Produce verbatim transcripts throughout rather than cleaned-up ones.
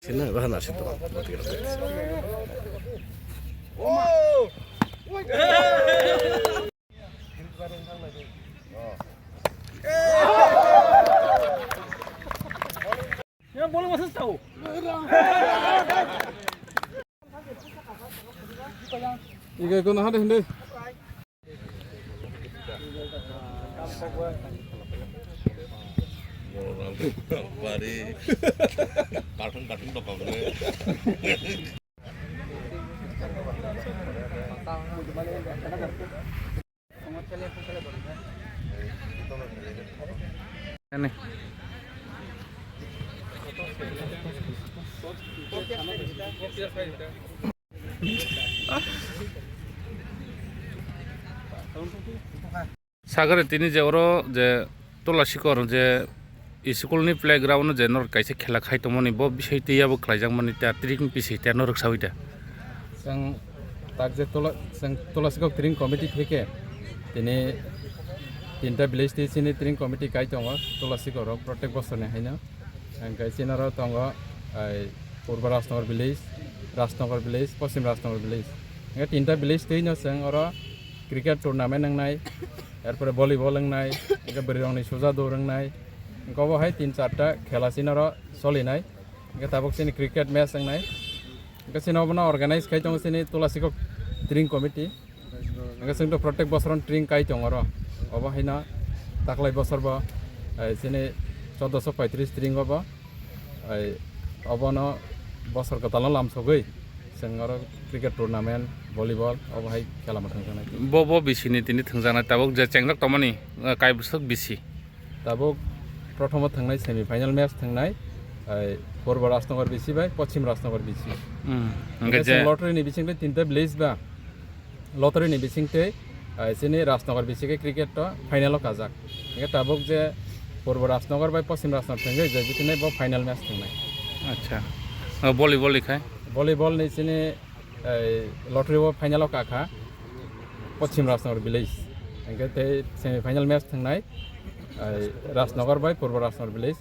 Sini bahana situ, mati kira. Iga kono hade hinde. Bari. Kartong kartong tong kok le. Ani. Sagare tini je oro je Tula Sikor je school ni playground o je norok kaisa khela khai tongmani bo bisai twi abo khlaijakmani ta tring bisai ta norok saui da. Chwng tak je Tula, chwng Tula Sikor tring committee theke tini tinta village twi chini tring committee kai tongo Tula Sikor o protek bosor ni haino. Hingke chini oro tongo, ai, Purbo Rajnagar village, Rajnagar village, Poschim Rajnagar village. Hingke tinta village twi no chwng oro cricket tournament wngnai, erpore volleyball wngnai, hingke bwrwi rokni suja dur wngnai. Hingke obo hai tin charta khela chini oro solinai. Hingke tabuk chini cricket match wngnai. Hingke chini obono organize khai tongo chini Tula Sikok Tring Committee. Hingke chwng to protek bosor tring kai tongo oro. Obo haino taklai bosor bo, ai, chini choddoso poitris tring obo. Ai, obono bosor kwtalno lamsogwi chwng oro cricket tournament, volleyball obo hai khela mwthangjaknai. Bo, bo bisini tini thwngjaknai tabuk je chengjak tongmani, eh, kaibwswk bisi. Tabuk prothomo thangnai semi final match thangnai, ai, Purbo Rajnagar bisi bai Poschim Rajnagar bisi. Hmm. Hingke hingke je chwng lottery ni bisingtwi tinta village ba lottery ni bisingtwi, ai, chini Rajnagar bisi khe cricket to final o kajak. Hingke tabuk je Purbo Rajnagar bai Poschim Rajnagar thangwi je jitinai bo final match thangnai. Acha. O volleyball ni khai? Volleyball ni chini, ai, lottery o final o kakha Poschim Rajnagar village. Hingke tei semi final match thangnai, ai, Rajnagar bai Purbo Rajnagar village.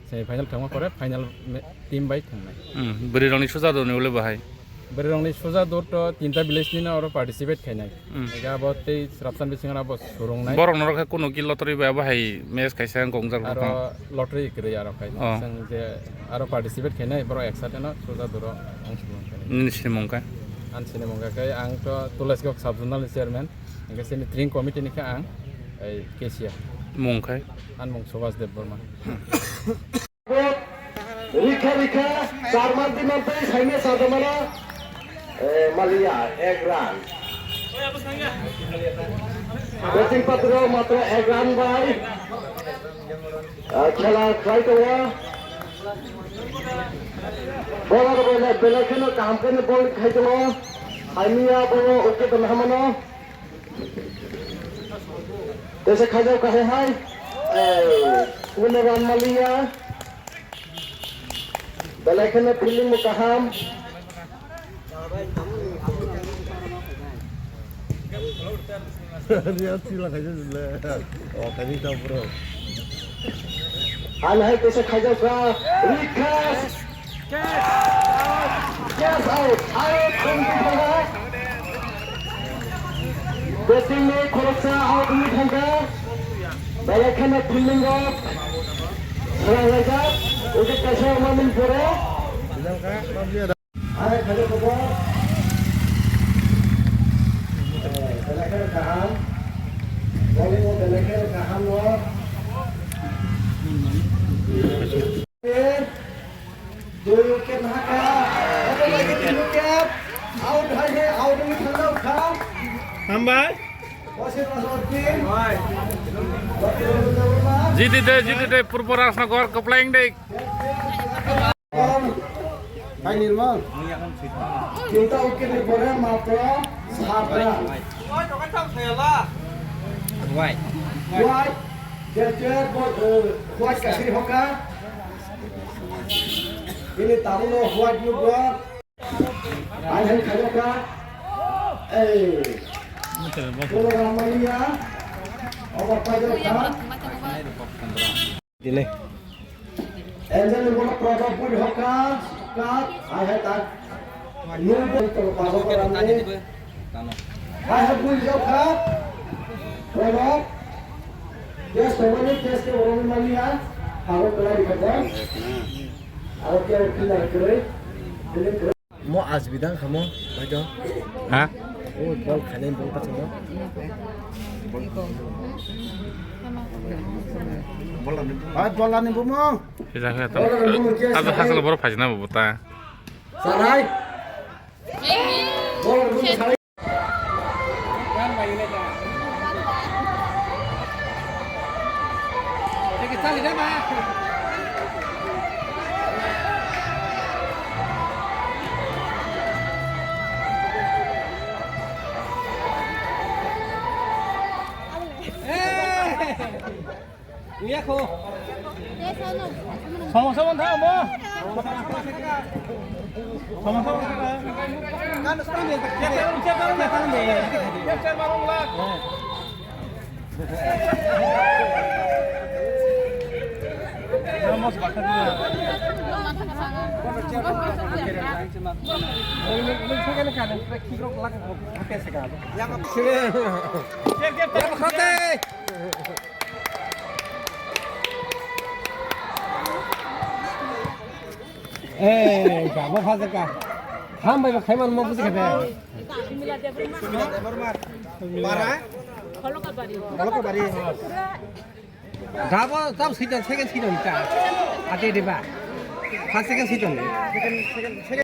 Semi final thangma pore final me-, team bai thangnai. Hmm, bwrwi rokni suja dur ni ule bahai. Bwrwi rokni suja dur to tinta village ni no oro participate khainai. Hmm. Ega abo tei srapsan bisingo abo surungnai. Borok norok khe kuno ki lottery bai abo hai match kaisa gongjak rok. Aro lottery kwrwi aro khai. Oh. Chwng je aro participate khainai borok eksa teno suja duro ang surung khainai. Nini sinimung khe? Ang sinimung khe ang to Tulasikok sub zonal ni chairman. Hingke chini tring committee ni khe ang, ei, cashier. Mung khai? Ang mung Subhas Debbarma. Rikha rikha, charman timan tei saimya sajamano, eh, maliya, ek run. Batting patro matro ek run bai, ah, khela khlai tongo. Ball aro belai, belai kheno kaham kheno ball khai tongo. Saimya bo wicket hamano. Tesa khajao kahai hai. Eh, kuno run maliya. Belai kheno fielding mo kaham. Riya sila khaja jule. O kani ta bro. Ano hai tesa khajao ka. Rikas. Yes, out. Out, twenty thangka. Batting ni khoroksa out wngwi thangkha. Belai kheno fielding rok serang laijak. Wicket kaisa wngmani pore. Are khajak koko. Eh, belai kheno kaham. Bowling o belai kheno kaham o. Dui wicket haka. Dui wicket. Out hai hai, out ni thangna ukha. Hambai. Jiti de, jiti de, Purbo Rajnagar, Koplang de. Hai Nirmal. Tinta wicket ni pore matro sat run. Wai. Wai. Wai kasiri hoka. Ini tamu no white nukgo. Ang hai khajoka. Ei. Pura ramaiya. Oba pajoka. Dile. Angel ni bola protocol pun hoka. Hai hai tak. Nung pun tong paso ko ramne. Hai hai pun jok kha. Kono. Yes, kono ni yes ke orang mania. Haro kelai di kata. Haro ke orang kelai kere. Mo as bidang kamo, bajo. Ha? Oh, bol khane bol paso mo. Hai, bol ani bumo. Sisa khe to. Asa hasal borok phaisina bo buta. Sarai. Hey! Iya ko. Sama-sama tha mo. Sama-sama tha. Kan sekarang dia, dia, dia, dia, dia, dia, dia, dia, dia, dia, dia, dia, dia, Eh, gabo phajaka. Hambai ba khaiman mo buji khabe. Para? Holokabari. Holokabari. Gabo tab siton, second siton ka. Ate diba. First second siton. Second, second, second.